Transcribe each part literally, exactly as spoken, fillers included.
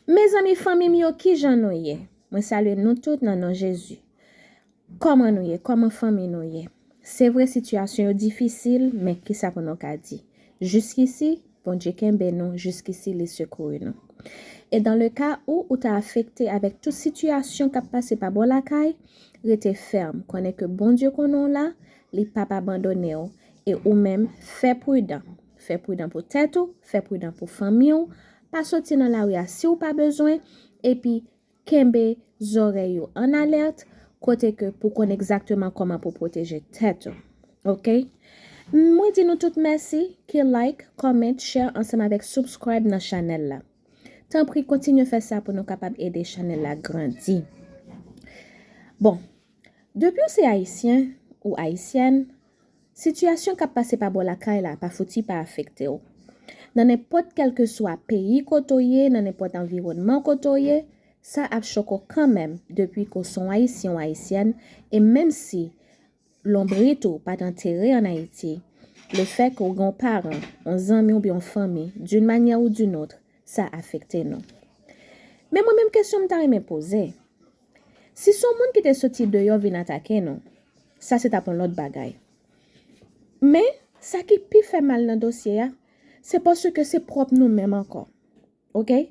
Mezanmi, fanmi m yo, kijan nou ye? Mwen salye nou tout nan non Jezi. Kòman nou ye? Kòman fanmi nou ye? Se vre, sitiyasyon yo difisil, men kisa pou nou ka di? Jiskisi, Bondye kenbe nou, jiskisi li sekouri nou. E dans le cas où ou ta afekte avèk tout sitiyasyon k ap pase pa bò lakay, rete fèm, konnen ke Bondye konnen w la, li p ap abandone w, e ou menm, fè pridan. Fè pridan pou tèt ou, fè pridan pou fanmi w, pa soti nan lari a si w pa bezwen, epi kenbe zòrèy ou an alèt, kote ke pou konn egzakteman kòman pou pwoteje tèt ou. Oke? Mwen di nou tout mèsi, ki like, comment, share ansanm avèk subscribe nan chanèl la. Tanpri, kontinye fè sa pou nou kapab ede chanèl la grandi. Bon, depi w se ayisyen ou ayisyèn, sitiyasyon k ap pase pa bò lakay la pa fouti pa afekte w. Nan nenpòt kèlkeswa peyi kote w ye, nan nenpòt anviwònman kote w ye, sa ap choke w kanmenm depi ke w se yon ayisyen ou ayisyèn, e menm si lonbrit ou pa t antere ann Ayiti, lefètke w gen yon paran, yon zanmi oubyen yon fanmi, d'une manière ou d'une autre, sa afekte nou. Men mwen menm, kesyon m ta renmen poze, si se yon moun ki te soti deyò vin atake nou, sa se t ap yon lòt bagay. Men, sa ki pi fè mal nan dosye a, se paske se pwòp nou menm ankò. Oke?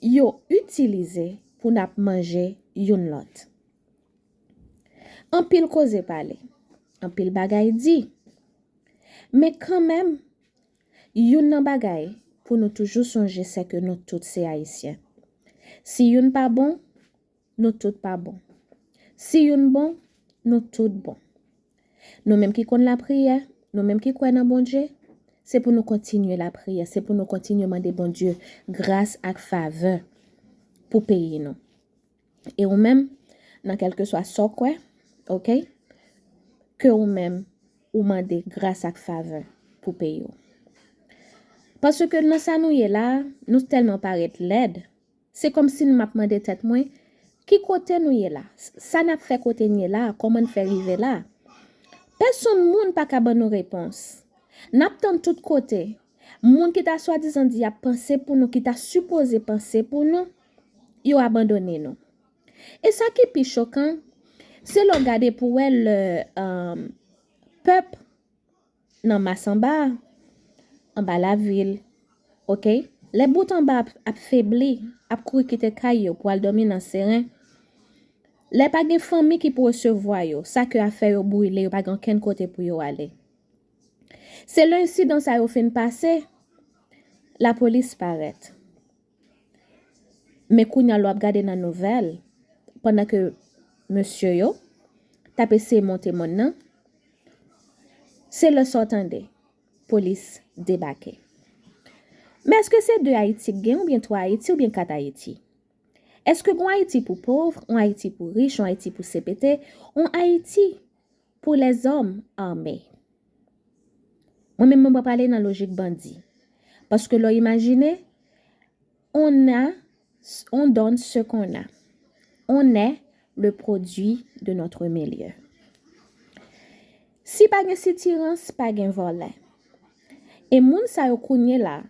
Yo itilize pou n ap manje youn lòt. Anpil koze pale, anpil bagay di. Men kanmenm, youn nan bagay pou nou toujou sonje, se ke nou tout se ayisyen. Si youn pa bon, nou tout pa bon. Si youn bon, nou tout bon. Nou menm ki konn lapriyè, nou menm ki kwè nan Bondye, se pou nou kontinye lapriyè, se pou nou kontinye mande Bondye gras ak favè pou peyi nou. E ou menm, nan kèlkeswa sa w kwè, oke, ke ou menm, ou mande gras ak favè pou peyi w. Paske nan sa nou ye la, nou tèlman parèt lèd, se kòmsi m ap mande tèt mwen, ki kote nou ye la? Sa n ap fè kote n ye la? Kòman n fè rive la? Pèsonn moun pa ka ban nou repons. N ap tann tout kote. Moun ki ta swadizan di y ap panse pou nou, ki ta sipoze panse pou nou, yo abandone nou. E sa ki pi chokan, se lè w gade pou wè lè, um, pèp nan mas anba a, anba lavil, oke? Lè bout anba ap, ap febli, ap kouri kite kay yo pou al dòmi nan seren, lè pa gen fanmi ki pou resevwa yo, sa ke afè yo brile, yo pa gen okenn kote pou yo ale. Se lè ensidan sa yo fin pase, lapolis parèt. Men kounye a, lè w ap gade nan nouvèl, pandan ke mesye yo t ap eseye monte mòn nan, se lè sa w tande, polis debake. Men èske se de Ayiti k gen, oubyen twa Ayiti, oubyen kat Ayiti? Èske gen yon Ayiti pou pòv, yon Ayiti pou rich, yon Ayiti pou C P T, yon Ayiti pou lèzòm ame? Mwen menm, mwen pa prale nan lojik bandi. Paske lè w imajine, on a, on donne ce qu'on a. On est le produit de notre milieu. Si pa gen sitirans, pa gen vòlè. E moun sa yo kounye la,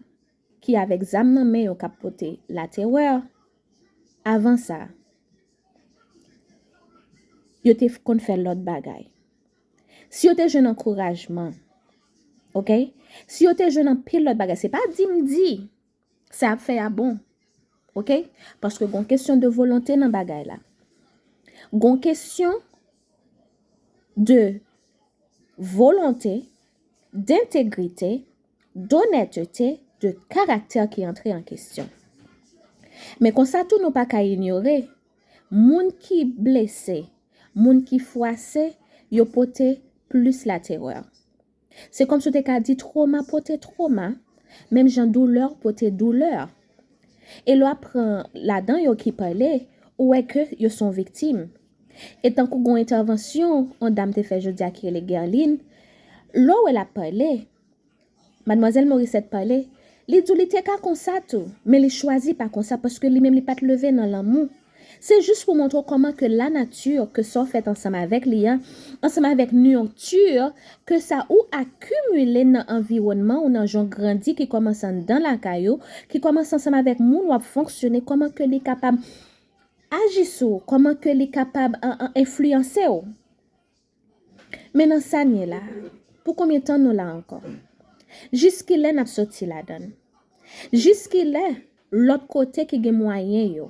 ki avèk zam nan men yo k ap pote laterè, avan sa, yo te konn fè lòt bagay. Si yo te jwenn ankourajman, oke? Si yo te jwenn anpil lòt bagay, se pa di m di sa y ap fè a bon, oke? Paske gon kesyon de volonte nan bagay la. Gon kesyon de volonte, dentegrite, donètete, de karaktè ki antre an kesyon. Men konsa tou, nou pa ka inyore moun ki blese, moun ki fwase, yo pote plis laterè. Se kòmsi w te ka di twoma pote twoma, menm jan doulè pote doulè. E lè w ap pran ladan yo ki pale, ou wè ke yo se yon viktim. E tankou gon entèvansyon yon dam te fè jodi a ki rele Guerline, lè w wè l ap pale, Madmwazèl Morissette pale, li di w li te ka konsa tou, men li chwazi pa konsa paske li menm li pa t leve nan lanmou. Se jis pou montre w kòman ke lanati, ke sa w fèt ansanm avèk li an, ansanm avèk nurture, ke sa ou akimile nan anviwònman ou, nan jan w grandi, ki kòmanse anndan lakay ou, ki kòmanse ansanm avèk moun w ap fonksyone, kòman ke li kapab aji sou ou, kòman ke li kapab, an, an, enfliyanse w. Men nan sa n ye la a, pou konbyen tan nou la ankò? Jiskilè n ap soti ladan l? Jiskilè lòt kote ki gen mwayen yo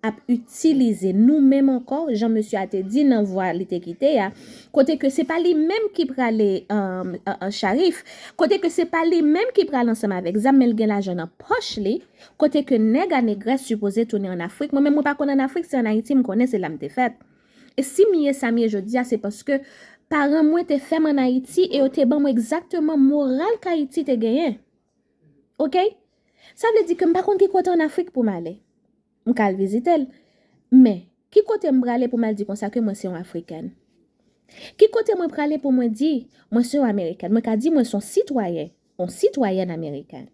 ap itilize nou menm ankò, jan mesye a te di nan vwa li te kite a, kote ke se pa li menm ki prale, um, uh, uh, Sharif, kote ke se pa li menm ki prale ansanm avèk zam, men l gen lajan nan pòch li, kote ke nèg a negrès sipoze tounen ann Afrik. Mwen menm, mwen pa konn ann Afrik, se ann Ayiti m konnen, se la m te fèt. E si m ye sa m ye jodi a, se paske paran mwen te fè m ann Ayiti e yo te ban mwen egzakteman moral ke Ayiti te genyen. Oke? Sa vle di ke m pa konn ki kote ann Afrik pou m ale. M ka al vizite l. Men, ki kote m prale pou m al di konsa ke mwen se yon Afrikèn? Ki kote mwen prale pou mwen di mwen se yon Amerikèn? Mwen ka di mwen se yon sitwayen, yon sitwayèn amerikèn.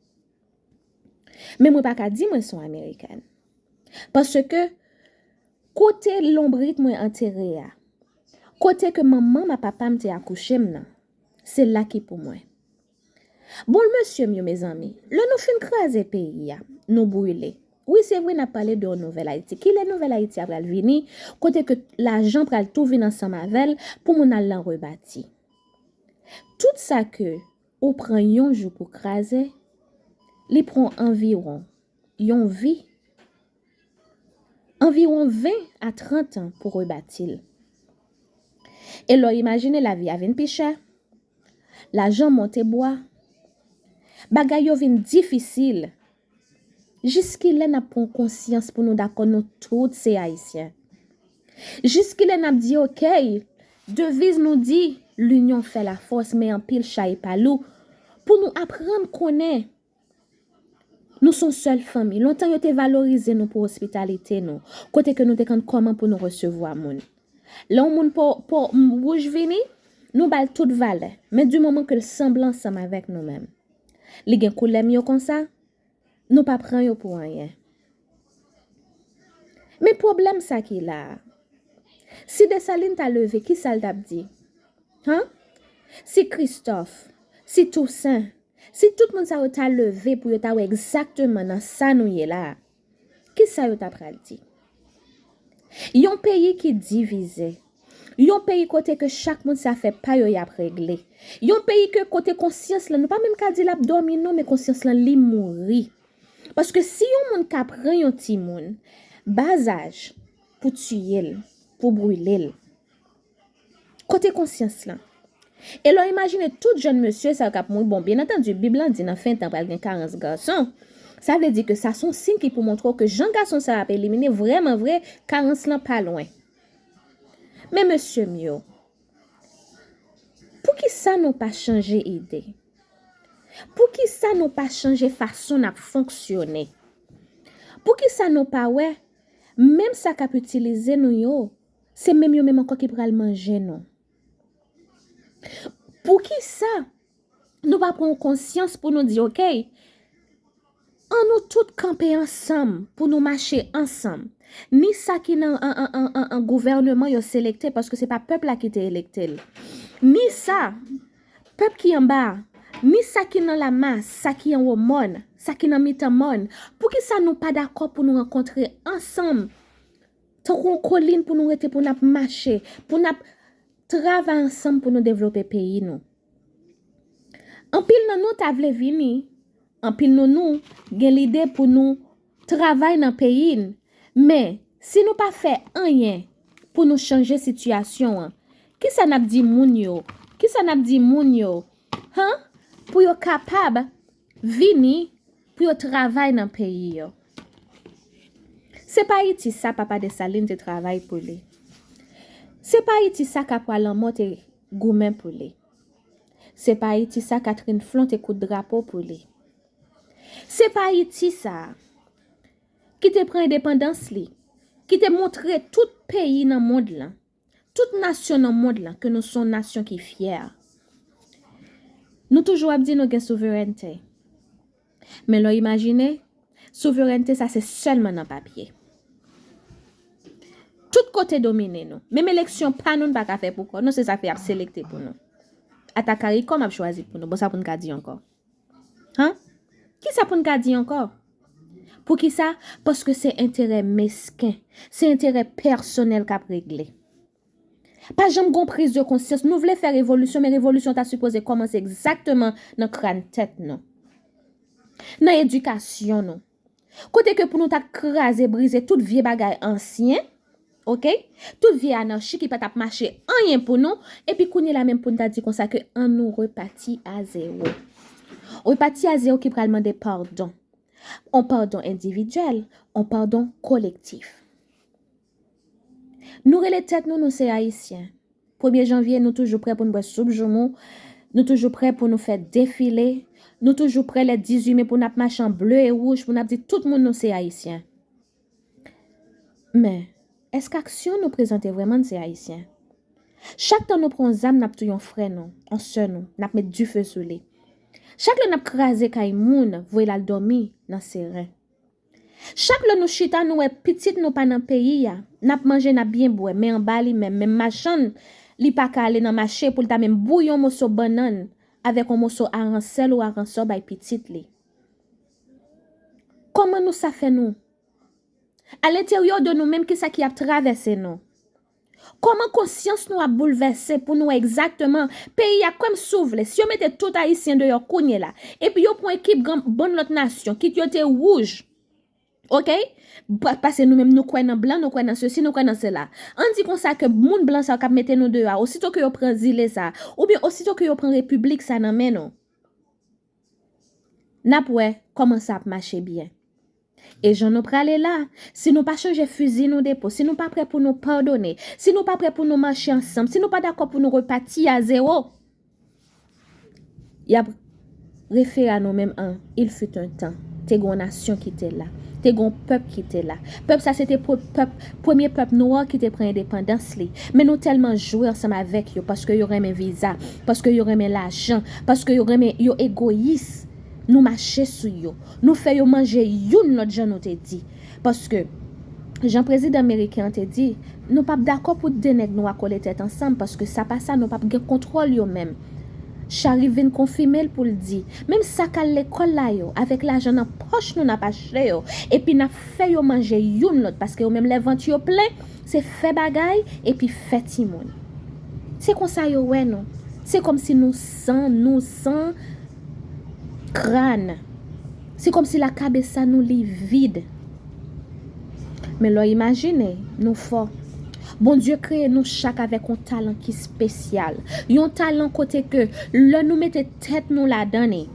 Men mwen pa ka di mwen se yon Amerikèn. Paske kote lonbrit mwen antere a, kote ke manman m ak papa m te akouche m nan, se la ki pou mwen. Bon, mesye m yo, mezanmi, lè nou fin kraze peyi a, nou brile. Wi, se vre, n ap pale de yon nouvèl Ayiti. Kilè nouvèl Ayiti a pral vini, kote ke lajan pral tou vin ansanm avè l pou moun al nan rebati? Tout sa ke ou pran yon jou pou kraze, li pran anviwon yon vi, anviwon ven a trant an pou rebati l. E lè w imajine lavi a vin pi chè, lajan monte bwa, bagay yo vin difisil. Jiskilè n ap pran konsyans pou nou dakò nou tout se Ayisyen? Jiskilè n ap di, oke, deviz nou di, l'union fait la force, men anpil chay pa lou, pou nou aprann konnen nou se yon sèl fanmi. Lontan yo te valorize nou pou ospitalite nou, kote ke nou te konn kòman pou nou resevwa moun. Lè yon moun po, po, m, wouj vini, nou ba l tout valè. Men di moman ke l sanble ansanm avèk nou menm, li gen koulè m yo konsa, nou pa pran yo pou anyen. Men pwoblèm sa ki la a, si Desalin ta leve, ki sa l t ap di? Han? Si Kristòf, si Tousen, si tout moun sa yo ta leve pou yo ta wè egzakteman nan sa nou ye la a, ki sa yo ta pral di? Yon peyi ki divize. Yon peyi kote ke chak moun se afè pa yo y ap regle. Yon peyi ke kote konsyans lan, nou pa menm ka di l ap dòmi non, men konsyans lan li mouri. Paske si yon moun ka pran yon timoun, bazaj, pou tiye l, pou brile l, kote konsyans lan? E lè w imajine tout jèn mesye sa yo k ap mouri, bon, byen antandi, Bib lan di nan fen tan pral gen karans gason. Sa vle di ke sa se yon siy ki pou montre w ke jan gason sa yo ap elimine, vrèman vre, karans lan pa lwen. Men mesye m yo, poukisa nou pa chanje ide? Poukisa nou pa chanje fason n ap fonksyone? Poukisa nou pa wè, menm sa k ap itilize nou yo, se menm yo menm ankò ki pral manje nou? Poukisa nou pa pran konsyans pou nou di, oke, an nou tout kanpe ansanm pou nou mache ansanm. Ni sa ki nan an, an, an, an, an gouvèneman yo selekte, paske se pa pèp la ki te elekte l. Ni sa, pèp ki anba a, ni sa ki nan lamas, sa ki anwo mòn, sa ki nan mitan mòn. Poukisa nou pa dakò pou nou rankontre ansanm, tankou yon kolin pou nou rete, pou n ap mache, pou n ap travay ansanm pou nou devlope peyi nou? Anpil nan nou ta vle vini, anpil nan nou gen lide pou nou travay nan peyi n, men si nou pa fè anyen pou nou chanje sitiyasyon an, kisa n ap di moun yo? Kisa n ap di moun yo? Han? Pou yo kapab vini, pou yo travay nan peyi yo. Se pa Ayiti sa papa Desalin te travay pou li. Se pa Ayiti sa Kapwa Lanmò te goumen pou li. Se pa Ayiti sa Catherine Flon te koud drapo pou li. Se pa Ayiti sa ki te pran endepandans li, ki te montre tout peyi nan mond lan, tout nasyon nan mond lan ke nou se yon nasyon ki fyè. Nou toujou ap di nou gen souverènte. Men lè w imajine, souverènte sa se sèlman nan papye. kote domine nou. Menm eleksyon pa nou, n pa ka fè pou kò nou, se sa fè y ap selekte pou nou. Ata karikòm ap chwazi pou nou. Bon, sa pou n ka di ankò? Han? Kisa pou n ka di ankò? Poukisa? Paske se enterè mesken, se enterè pèsonèl k ap regle. Pa janm gon priz de konsyans. Nou vle fè revolisyon, men revolisyon ta sipoze kòmanse egzakteman nan kràn tèt nou, nan edikasyon nou. Kote ke pou nou ta kraze, brize tout vye bagay ansyen, oke? Tout vye anachi ki pa t ap mache anyen pou nou, epi kounye la menm pou n ta di konsa ke an nou repati a zewo. Repati a zewo ki pral mande padon. On padon endividyèl, on padon kolektif. Nou rele tèt nou, nou se Ayisyen. Premye janvye, nou toujou prè pou n bwè soup joumou, nou toujou prè pou nou fè defile, nou toujou prè lè dizuit me pou n ap mache an ble e wouj, pou n ap di tout moun nou se Ayisyen. Men, èske aksyon nou prezante vrèman n se Ayisyen? Chak tan nou pran yon zam, n ap touye yon frè nou, yon sè nou, n ap met dife sou li. Chak lè n ap kraze kay moun, voye l al dòmi nan seren. Chak lè nou chita, nou wè pitit nou pa nan peyi a, n ap manje, n ap byen bwè, men anba li menm, menm machann, li pa ka ale nan mache pou l ta menm bouyi yon moso bannann avèk yon moso aransèl ou aransò bay pitit li. Kòman nou sa fè nou? Alenteryè de nou menm, kisa ki ap travèse nou? Kòman konsyans nou ap boulvèse pou nou wè egzakteman peyi a, kwè m si w vle, si yo mete tout Ayisyen deyò kounye la, epi yo pran ekip gran, bann lòt nasyon, kit yo te wouj, oke? Pa-, paske nou menm nou kwè nan blan, nou kwè nan sesi, nou kwè nan sela. Ann di konsa ke moun blan sa yo k ap mete nou deyò a, osito ke yo pran zile sa, oubyen osito ke yo pran repiblik sa nan men nou, n ap wè kòman sa ap mache byen. E jan nou prale la, si nou pa chanje fizi nou de po, si nou pa prè pou nou padone, si nou pa prè pou nou mache ansanm, si nou pa dakò pou nou repati a zewo, y ap refere a nou menm an il fut un temps. Te gen yon nasyon ki te la. Te gen yon pèp ki te la. Pèp sa se te pre-, pèp, premye pèp nwa ki te pran endepandans li. Men nou tèlman jwe ansanm avèk yo paske yo renmen viza, paske yo renmen lajan, paske yo renmen, yo egoyis. Nou mache sou yo. Nou fè yo manje youn lòt jan nou te di. Paske, jan prezidan meriken an te di, nou p ap dakò pou de nèg nwa kole tèt ansanm, paske sa pa sa, nou p ap gen kontwòl yo menm. Chari vin konfime l pou l di, menm sa k al lekòl la yo, avèk lajan nan pòch nou n ap achte yo, epi n ap fè yo manje youn lòt, paske yo menm lè vant yo plen, se fè bagay epi fè timoun. Se konsa yo wè nou. Se kòmsi nou san, nou san kràn. Se kòmsi lakabesa nou li vid. Men lè w imajine, nou fò. Bondye kreye nou chak avèk yon talan ki espesyal. Yon talan kote ke lè nou mete tèt nou ladan li,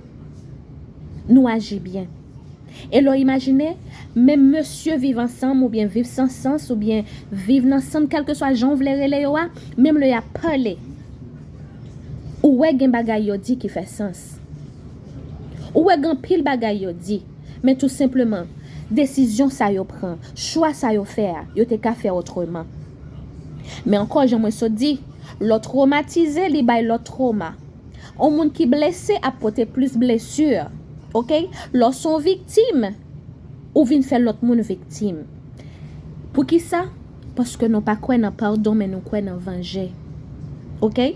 nou aji byen. E lè w imajine, menm mesye viv ansanm oubyen viv san sans oubyen viv nan sann, kèlkeswa jan w vle rele yo a, menm lè y ap pale, ou wè gen bagay yo di ki fè sans. Ou wè gen anpil bagay yo di, men tou senpleman, desizyon sa yo pran, chwa sa yo fè a, yo te ka fè otreman. Men ankò, jan mwen sot di, lè w twomatize, li bay lòt twoma. Yon moun ki blese ap pote plis blesi. Oke? Lè w se yon viktim, ou vin fè lòt moun viktim. Poukisa? Paske nou pa kwè nan padon, men nou kwè nan vanje. Oke?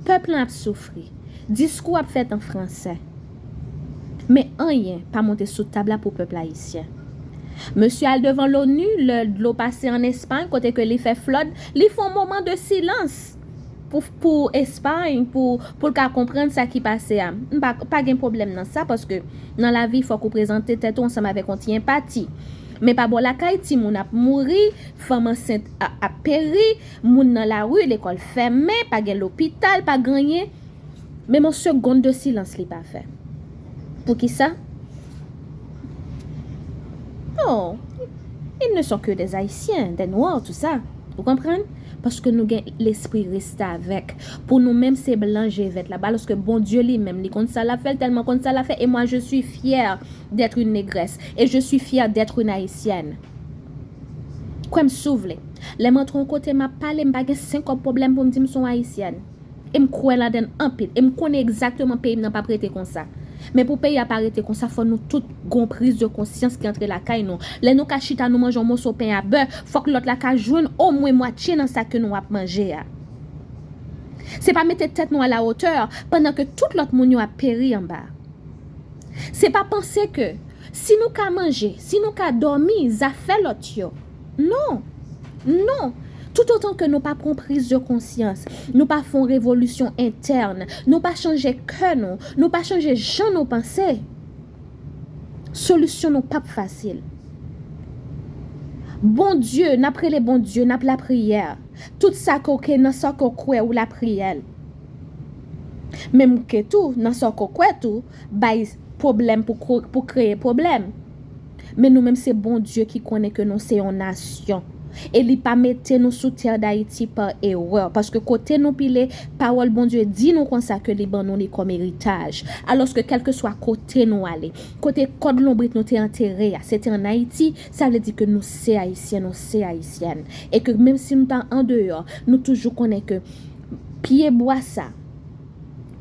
Pèp lan ap soufri. Diskou ap fèt an fransè. Men anyen pa monte sou tab la pou pèp ayisyen. Mesye al devan l'ONU, lè dlo pase an Espay, kote ke li fè flòd, li fè yon moman de silans pou, pou Espay, pou, pou l ka konprann sa ki pase a. M pa, pa gen pwoblèm nan sa, paske nan lavi, fòk ou prezante tèt ou ansanm avèk yon ti enpati. Men pa bò lakay, timoun ap mouri, fanm ansent a-, ap peri, moun nan lari, lekòl fèmen, pa gen lopital, pa gen anyen. Menm yon segonn de silans li pa fè. Poukisa? Non, ils ne sont que des Haïtiens, des Noirs, tout ça. Ou konprann? Paske nou gen lespri restavèk. Pou nou menm, se blan je vèt la. Alòske Bondye li menm, li konn sa l ap fè, l tèlman konn sa l ap fè. Et moi, je suis fière d'être une négresse. Et je suis fière d'être une Haïtienne. Kwè m si w vle. Lè m antre yon kote, m ap pale, m pa gen senk kòb pwoblèm pou m di m se yon Ayisyèn. E m kwè ladan l anpil. E m konnen egzakteman peyi m nan p ap rete konsa. Men pou peyi a pa rete konsa, fò nou tout gon priz de konsyans ki antre lakay nou. Lè nou ka chita, nou manje yon moso pen a bè, fòk lòt la ka jwenn omwen mwatye nan sa ke nou ap manje a. Se pa mete tèt nou a la otè pandan ke tout lòt moun yo ap peri anba. Se pa panse ke si nou ka manje, si nou ka dòmi, zafè lòt yo. Non. Non. Toutotan ke nou pa pran priz de konsyans, nou pa fè yon revolisyon entèn, nou pa chanje kè nou, nou pa chanje jan nou panse, solisyon nou p ap fasil. Bondye, n ap rele Bondye, n ap lapriyè. Tout sa ke w ke nan sa ke w kwè ou lapriyè l. Menm ke tou, nan sa ke w kwè tou, bay pwoblèm pou, pou kreye pwoblèm. Men nou menm se Bondye ki konnen ke nou se yon nasyon. E li pa mete nou sou tè Dayiti pa erè. Paske kote nou pile, pawòl Bondye di nou konsa ke li ban nou li kòm eritaj. Alòske kèlkeswa kote nou ale, kote kòd lonbrit nou te antere a, se te ann Ayiti, sa vle di ke nou se Ayisyen, nou se Ayisyèn. E ke menm si nou ta andeyò, nou toujou konnen ke pye bwa sa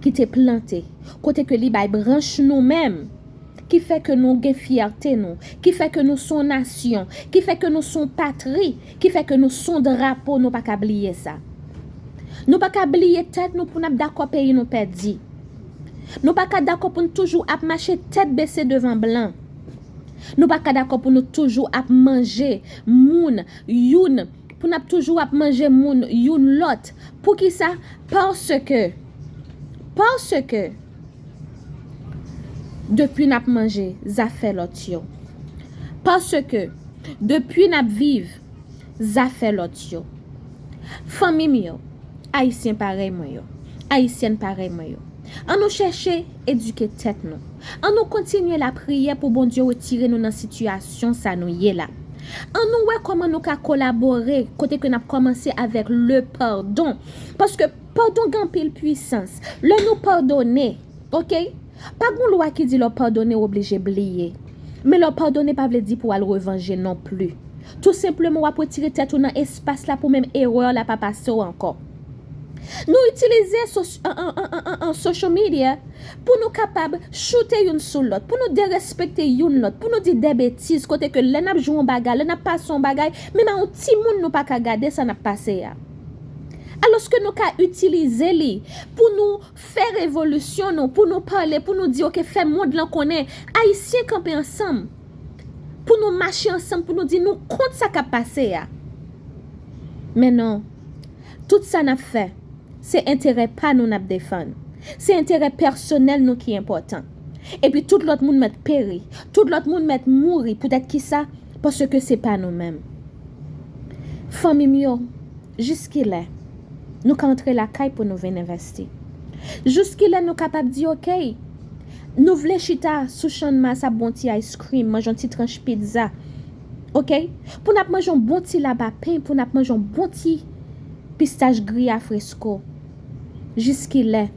ki te plante, kote ke li bay branch nou menm, ki fè ke nou gen fyète nou, ki fè ke nou se yon nasyon, ki fè ke nou se yon patri, ki fè ke nou se yon drapo, nou pa ka bliye sa. Nou pa ka bliye tèt nou pou n ap dakò peyi nou pèdi. Nou pa ka dakò pou n toujou ap mache tèt bese devan blan. Nou pa ka dakò pou nou toujou ap manje moun youn, pou n ap toujou ap manje moun youn lòt. Poukisa? Paske, paske, depi n ap manje zafè lòt yo. Paske, depi n ap viv zafè lòt yo. Fanmi m yo, Ayisyen parèy mwen yo, Ayisyèn parèy mwen yo, ann nou chèche edike tèt nou. Ann nou kontinye lapriyè pou Bondye retire nou nan sitiyasyon sa nou ye la. Ann nou wè kòman nou ka kolabore kote ke n ap kòmanse avèk le padon. Paske padon gen anpil pwisans. Lè nou padone, oke? Pa gen lwa ki di lè w padone w oblije bliye. Men lè w padone pa vle di pou w al revanje non pli. Tou senpleman, w ap retire tèt ou nan espas la pou menm erè la pa pase w ankò. Nou itilize sos- an- an- an- an- an- social media pou nou kapab choute youn sou lòt, pou nou derespekte youn lòt, pou nou di de betiz, kote ke lè n ap jwe yon bagay, lè n ap pase yon bagay, menm a yon timoun nou pa ka gade sa n ap pase a. Alòske nou ka itilize li pou nou fè revolisyon nou, pou nou pale, pou nou di, oke, fè mond lan konnen, Ayisyen kanpe ansanm, pou nou mache ansanm, pou nou di nou kont sa k ap pase a. Men non, tout sa n ap fè, se enterè pa nou n ap defann. Se enterè pèsonèl nou ki enpòtan. Epi tout lòt moun mèt peri, tout lòt moun mèt mouri. Poutèt kisa? Paske se pa nou menm. Fanmi m yo, jiskilè nou ka antre lakay pou nou vin envèsti? Jiskilè nou kapab di, oke, nou vle chita sou Channmas ap bwè yon ti ice cream, manje yon ti tranch pizza, oke? Pou n ap manje yon bon ti labapen, pou n ap manje yon bon ti pistach griye a fresko. Jiskilè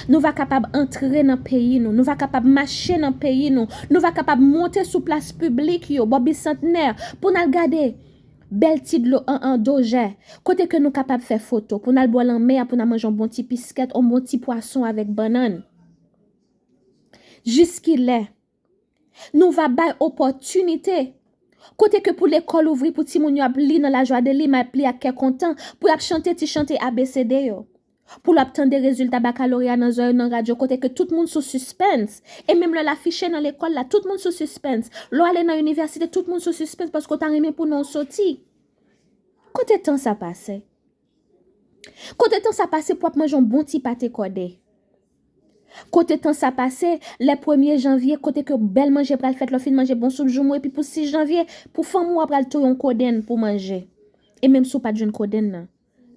nou va kapab antre nan peyi nou, nou va kapab mache nan peyi nou, nou va kapab monte sou plas piblik yo, bò Bisantnè, pou n al gade bèl ti dlo an, an dojè, kote ke nou kapab fè foto, pou n al bò lanmè a, pou n al manje yon bon ti piskèt, yon bon ti pwason avèk bannann. Jiskilè nou va bay opòtinite, kote ke pou lekòl ouvri, pou timoun yo ap li nan lajwa de li, m ap li ak kè kontan, pou y ap chante ti chante A B C D yo, pou l ap tande rezilta bakaloreya nan zòrèy yo, nan radyo, kote ke tout moun sou sispens. E menm lè l afiche nan lekòl la, tout moun sou sispens. Lè w ale nan inivèsite, tout moun sou sispens paske w ta renmen pou non w soti. Kote tan sa pase? Kote tan sa pase pou w ap manje yon bon ti pate kòde? Kote tan sa pase lè premye janvye, kote ke bèl manje pral fèt, lè w fin manje bon soup joumou, epi pou sis janvye, pou fanmi w a pral touye yon kodenn pou manje? E menm si w pa t jwenn kodenn nan,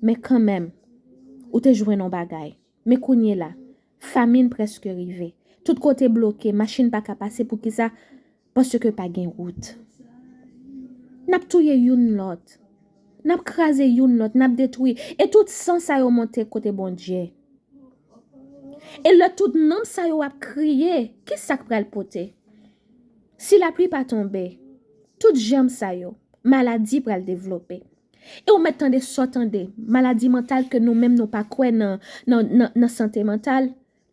men kanmenm, ou te jwenn yon bagay. Men kounye la, famin prèske rive. Tout kote bloke, machin pa ka pase. Poukisa? Paske pa gen wout. N ap touye youn lòt. N ap kraze youn lòt, n ap detwi. E tout san sa yo monte kote Bondye. E lè tout nanm sa yo ap kriye, ki sa k pral pote? Si lapli pa tonbe, tout jèm sa yo, maladi pral devlope. E ou mèt tande sa w tande, maladi mantal ke nou menm nou pa kwè nan, nan, nan, nan sante mantal,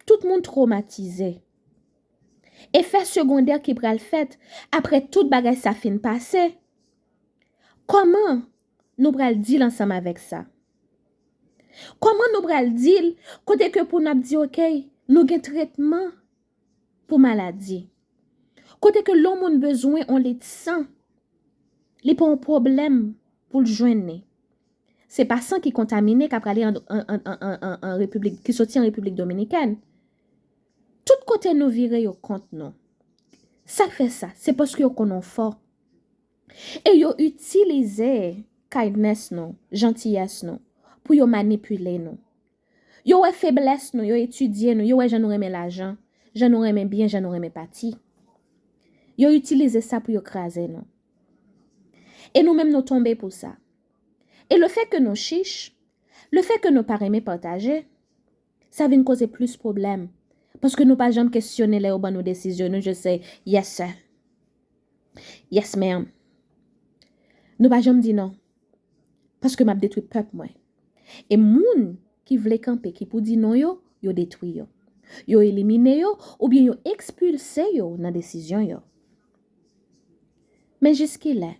tout moun twomatize. Efè segondè ki pral fèt apre tout bagay sa fin pase, kòman nou pral deal ansanm avèk sa? Kòman nou pral deal kote ke pou n ap di, "Ok, nou gen tretman pou maladi"? Kote ke lè yon moun bezwen yon lit san, li pa yon pwoblèm pou l jwenn li. Se pa san ki kontamine k ap prale an, an, an, an, an, an, an Repiblik, ki soti an Repiblik Dominikèn. Tout kote nou vire, yo kont nou. Sa k fè sa? Se paske yo konn nou fò. E yo itilize kindness nou, jantiyès nou, pou yo manipile nou. Yo wè feblès nou, yo etidye nou, yo wè jan nou renmen lajan, jan nou renmen byen, jan nou renmen pati. Yo itilize sa pou yo kraze nou. E nou menm nou tonbe pou sa. E lefèt ke nou chich, lefèt ke nou pa renmen pataje, sa vin koze plis pwoblèm. Paske nou pa janm kesyone lè yo ban nou desizyon, nou just say, "Yes, sir. Yes, ma'am." Nou pa janm di non. Paske m ap detwi pèp mwen. E moun ki vle kanpe, ki pou di non yo, yo detwi yo. Yo elimine yo, oubyen yo ekspilse yo nan desizyon yo. Men jiskilè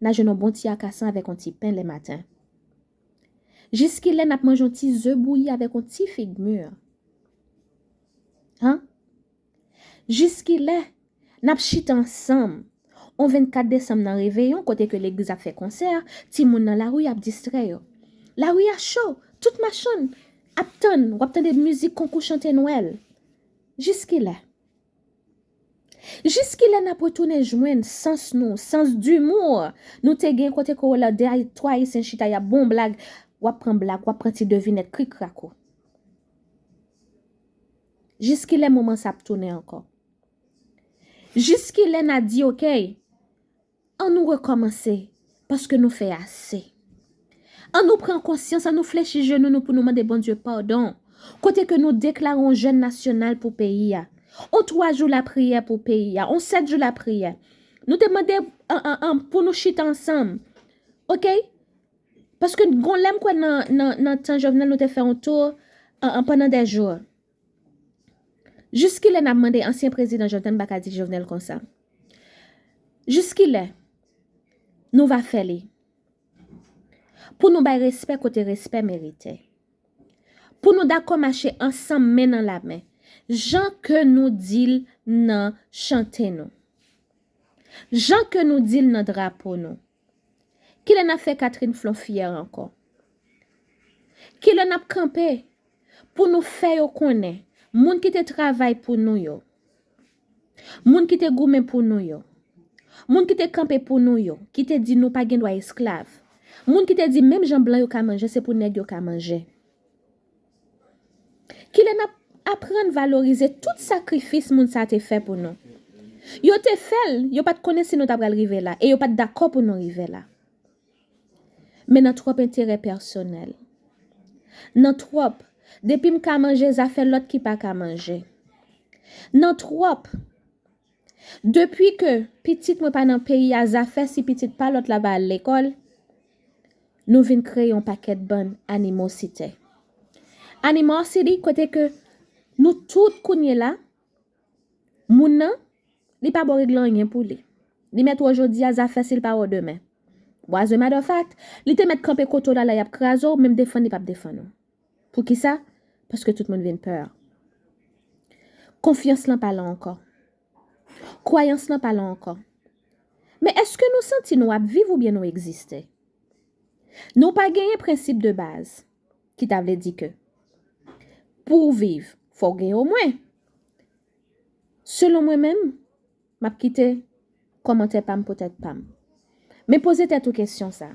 n a jwenn yon bon ti akasan avèk yon ti pen lè maten? Jiskilè n ap manje yon ti ze bouyi avèk yon ti fig mi? An? Jiskilè n ap chita ansanm yon vennkat desanm nan reveyon, kote ke legliz ap fè konsè, timoun nan lari ap distrè yo? Lari a cho, tout machann ap tann, w ap tande mizik konkou chante Nwèl. Jiskilè? Jiskilè n ap retounen jwenn sans nou, sens d'humour nou te gen, kote ke w wè lè de Ay-, twa Ayisyen chita, y ap ba w blag, w ap pran blag, w ap pran ti devinèt, krik krak ou? Jiskilè moman sa ap tounen ankò? Jiskilè n a di, "Ok, an nou rekòmanse, paske nou fè ase"? An nou pran konsyans, an nou flechi jenou nou pou nou mande Bondye padon. Kote ke nou deklare yon jèn nasyonal pou peyi a, yon twa jou lapriyè pou peyi a, yon sèt jou lapriyè. Nou te mande an, an, an, pou nou chita ansanm. Ok? Paske gon lè m kwè nan, nan, nan tan Jovenel, nou te fè yon tou an, an, pandan de jou. Jiskilè n ap mande ansyen prezidan Jovenel, m pa ka di Jovenel konsa. Jiskilè nou va fè li? Pou nou bay respè kote respè merite. Pou nou dakò mache ansanm men nan lamen. Jan ke nou di l nan chante nou. Jan ke nou di l nan drapo nou. Kilè n ap fè Catherine Flon fyè ankò? Kilè n ap kanpe pou nou fè yo konnen moun ki te travay pou nou yo, moun ki te goumen pou nou yo, moun ki te kanpe pou nou yo, ki te di nou pa gen dwa esklav, moun ki te di menm jan blan yo ka manje, se pou nèg yo ka manje? Kilè n ap aprann valorize tout sakrifis moun sa te fè pou nou? Yo te fè l, yo pa t konnen si nou ta pral rive la, e yo pa t dakò pou nou rive la. Men nan twòp enterè pèsonèl. Nan twòp, depi m ka manje, zafè lòt ki pa ka manje. Nan twòp, depi ke pitit mwen pa nan peyi a, zafè si pitit pa lòt la va al lekòl, nou vin kreye yon pakèt bann animosite. Animosity, kote ke nou tout kounye la, moun nan, li pa ba w regle anyen pou li. Li mèt wè w jodi a, zafè si l pa wè w demen. As a matter of fact, li te mèt kanpe kote w la, la y ap kraze w, menm defann li p ap defann ou. Poukisa? Paske tout moun vin pè. Konfyans lan pa la ankò. Kwayans lan pa la ankò. Men èske nou santi nou ap viv oubyen nou egziste? Nou pa genyen prensip de baz, ki ta vle di ke pou w viv, fò w gen omwen. Selon mwen menm, m ap kite kòmantè pa m pou tèt pa m. Men poze tèt ou kesyon sa.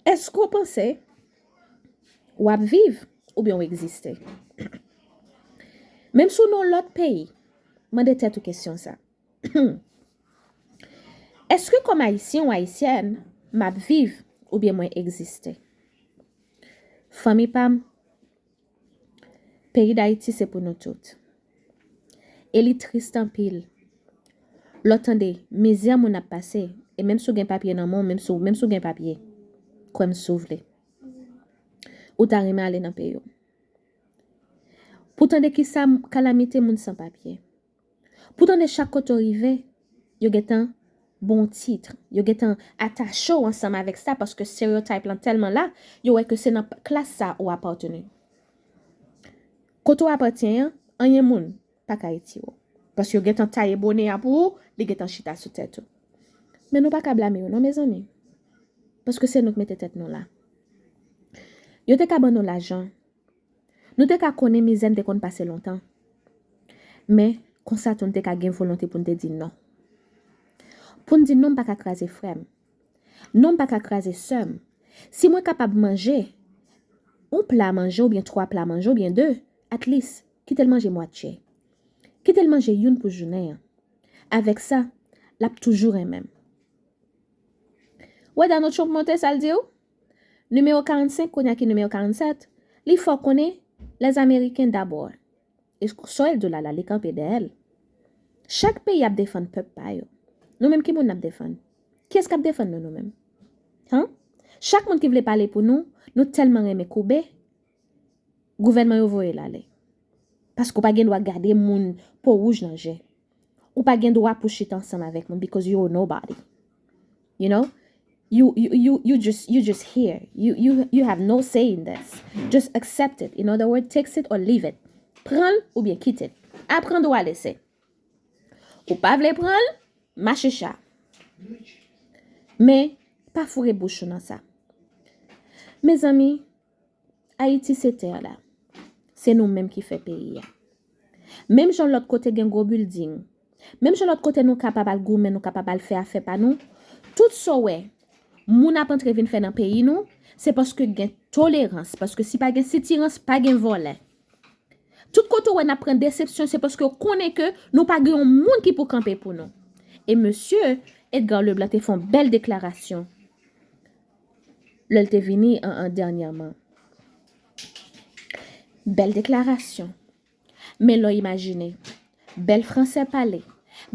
Èske w panse w ap viv oubyen w egziste? Menm si w nan yon lòt peyi, mande tèt ou kesyon sa. Èske kòm Ayisyen ou Ayisyèn, m ap viv oubyen mwen egziste? Fanmi pa m, peyi Dayiti se pou nou tout. E li tris anpil. Lè w tande mizè moun ap pase, e menm si w gen papye nan men w, menm si w, menm si w gen papye, kwè m si w vle, ou ta renmen ale nan peyi w. Pou tande kisa m-, kalamite moun san papye. Pou tande chak kote w rive, yo gentan ba w yon tit, yo gentan atache w ansanm avèk sa, paske stereotype lan tèlman la, yo wè ke se nan klas sa ou apateni. Kote w apatyen an, anyen moun pa ka retire w. Paske yo gentan taye bonè a pou ou, li gentan chita sou tèt ou. Men nou pa ka blame yo non, mezanmi. Paske se nou k mete tèt nou la. Yo te ka ban nou lajan. Nou te ka konnen mizè n te konn pase lontan. Men, konsa tou n te ka gen volonte pou n te di non. Pou n di non, m pa ka kraze frè m. Non, m pa ka kraze sè m. Si mwen kapab manje yon pla manje oubyen twa pla manje oubyen de, at least, kite l manje mwatye. Kite l manje youn pou jounen an. Avèk sa, l ap toujou renmen m. Wè Donald Trump monte, sa l di w? Nimewo karannsenk, kounye a ki nimewo karannsèt, li fè w konnen les Américains d'abord. E sa l di w la, la, li kanpe dèyè l. Chak peyi ap defann pèp pa yo. Nou menm ki moun n ap defann? Kiyès k ap defann nou, nou menm? Han? Chak moun ki vle pale pou nou, nou tèlman renmen koube, gouvènman yo voye l ale. Paske w pa gen dwa gade moun po wouj nan je. Ou pa gen dwa pou chita ansanm avèk moun because you're nobody. You know? You, you, you, you just, you just here. You, you, you have no say in this. Just accept it. In other words, take it or leave it. Pran l oubyen kite l. A pran dwa lese. Ou pa vle pran l, mache cha. Men, pa foure bouch ou nan sa. Mezanmi, Ayiti se tè la. Se nou menm ki fè peyi a. Menm jan lòt kote gen gwo bilding, menm jan lòt kote nou kapab al goumen, nou kapab al fè afè pa nou, tout sa w wè, moun ap antre vin fè nan peyi nou, se paske gen tolerans, paske si pa gen sitirans, pa gen vòlè. Tout kote w wè n ap pran desepsyon, se paske w konnen ke nou pa gen yon moun ki pou kanpe pou nou. E mesye Edgar Leblanc te fè yon bèl deklarasyon lè l te vini an, an dènyèman. Bèl deklarasyon. Men lè w imajine, bèl fransè pale,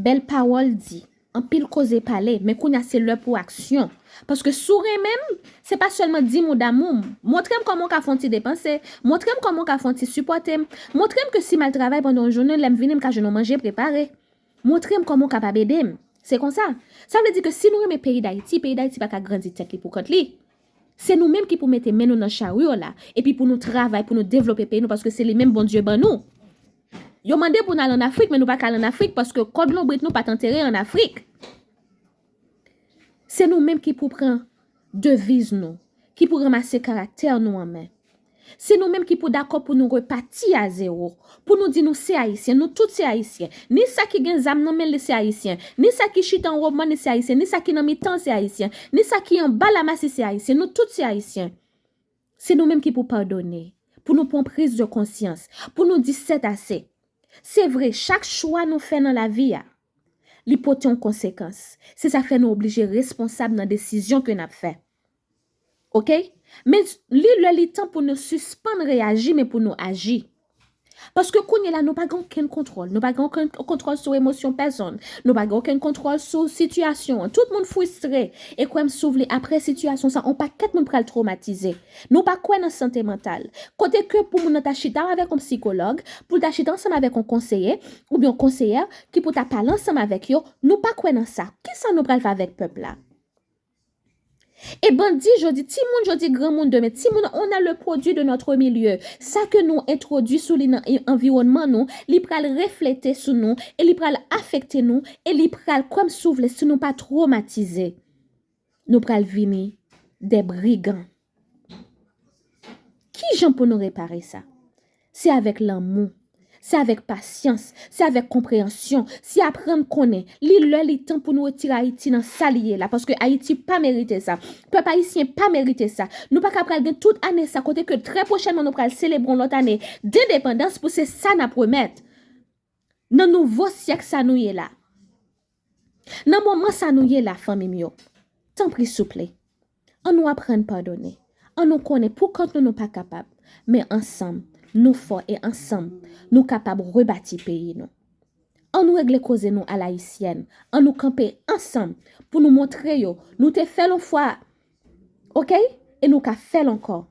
bèl pawòl di, anpil koze pale, men kounye a se lè pou aksyon. Paske si w renmen m, se pa sèlman di m ou damou m. Montre m kòman w ka fè yon ti depanse. Montre m kòman w ka fè yon ti sipòte m. Montre m ke si m al travay pandan yon jounen, lè m vini, m ka jwenn yon manje prepare. Montre m kòman w kapab ede m. Se konsa. Sa vle di ke si nou renmen peyi Dayiti, peyi Dayiti pa ka grandi tèt li pou kont li. Se nou menm ki pou mete men nou nan charyo la, epi pou nou travay, pou nou devlope peyi nou, paske se li menm Bondye ban nou. Yo mande pou n al ann Afrik, men nou pa ka al ann Afrik, paske kòd lonbrit nou pa t antere ann Afrik. Se nou menm ki pou pran deviz nou, ki pou ranmase karaktè nou an men. Se nou menm ki pou dakò pou nou repati a zewo, pou nou di nou se Ayisyen, nou tout se Ayisyen. Ni sa ki gen zam nan men l, li se Ayisyen. Ni sa ki chita anwo mòn, li se Ayisyen. Ni sa ki nan mitan, se Ayisyen. Ni sa ki anba lamas, li se Ayisyen. Nou tout se Ayisyen. Se nou menm ki pou padone, pou nou pran priz de konsyans, pou nou di sètase. Se vre, chak chwa nou fè nan lavi a, li pote yon konsekans. Se sa k fè nou oblije responsab nan desizyon ke n ap fè. Oke? Men li lè li tan pou nou sispann reyaji, men pou nou aji. Paske kounye la, nou pa gen okenn kontwòl. Nou pa gen okenn kontwòl sou emosyon pèsonn. Nou pa gen okenn kontwòl sou sitiyasyon an. Tout moun fristre. E kwè m, si w vle, apre sitiyasyon sa, yon pakèt moun pral twomatize. Nou pa kwè nan sante mantal. Kote ke pou moun nan ta chita avèk yon sikològ, pou l ta chita ansanm avèk yon konseye, oubyen yon konseyè, ki pou ta pale ansanm avèk yo, nou pa kwè nan sa. Kisa nou pral fè avèk pèp la? E bandi jodi, timoun jodi, granmoun demen, timoun, on est le produit de notre milieu. Sa ke nou entwodui sou li nan e- anviwònman nou, li pral reflete sou nou e li pral afekte nou e li pral, kwè m si w vle, si nou pa twomatize, nou pral vini de brigan. Ki jan pou nou repare sa? Se avèk lanmou, se avèk pasyans, se avèk konpreyansyon, se aprann konnen li lè li tan pou nou retire Ayiti nan sa li ye la, paske Ayiti pa merite sa. Pèp ayisyen pa merite sa. Nou pa ka pral gen tout ane sa, kote ke trè pwochènman nou pral selebre yon lòt ane dendepandans pou se sa n ap remèt. Nan nouvo syèk sa nou ye la. Nan moman sa nou ye la, fanmi m yo, tanpri souple, ann nou aprann padone. Ann nou konnen pou kont nou, nou pa kapab, men ansanm, nou fò e ansanm, nou kapab rebati peyi nou. Ann nou regle koze nou alayisyèn. Ann nou kanpe ansanm pou nou montre yo nou te fè l yon fwa, oke? E nou ka fè l ankò.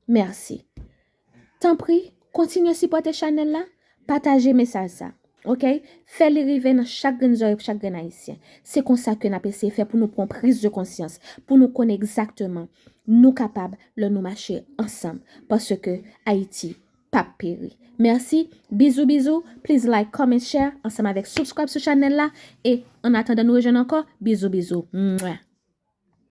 Mèsi. Tanpri, kontinye sipòte chanèl la, pataje mesaj sa. Ok? Fè li rive nan chak grenn zòrèy pou chak grenn Ayisyen. Se konsa ke n ap eseye fè pou nou pran priz de konsyans, pou nou konnen egzakteman nou kapab lè nou mache ansanm. Paske Ayiti p ap peri. Mèsi, bizou bizou, please like, comment, share, ansanm avèk subscribe sou chanèl la, e an atandan nou rejwenn ankò, bizou bizou. Mwah.